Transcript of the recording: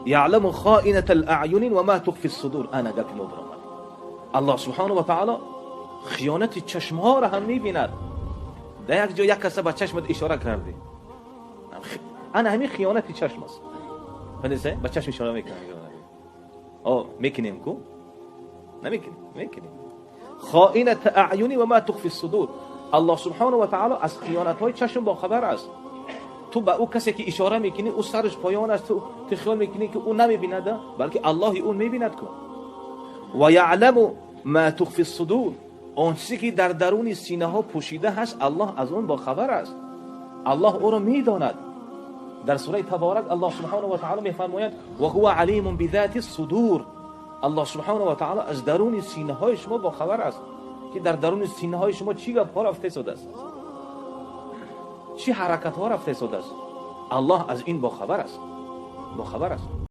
يعلم خائنة الأعين وما تخفي الصدور. انا گپی ما برآمد. الله سبحانه و تعالی خیانت چشم ها را هم میبیند. در یک جا یک کس با چشمت اشاره کردی، انا همین خیانت چشم است. فهمیدی؟ با چشم اشاره میکنه. آه میکنیم کو؟ نمیکنیم، میکنیم. خائنة اعین و ما تخفی الصدور. الله سبحانه و تعالی از خیانت های چشم با خبر است. تو به او کسی که اشاره میکنی، او سرش پایان است، تو خیال میکنی که او نمیبیند، بلکه الله اون میبیند کو. و یعلم ما تخفی الصدور. آن چیزی که در درون سینه ها پوشیده هست، الله از اون با خبر است. الله او را میداند. در سوره تبارک الله سبحانه و تعالی میفرماید و هو علیم بذات الصدور. الله سبحانه و تعالی از درون سینه های شما با خبر است که در درون سینه های شما چی گپ ها رفته شده است، چی حرکت ها رفته شده است. الله از این با خبر است، با خبر است.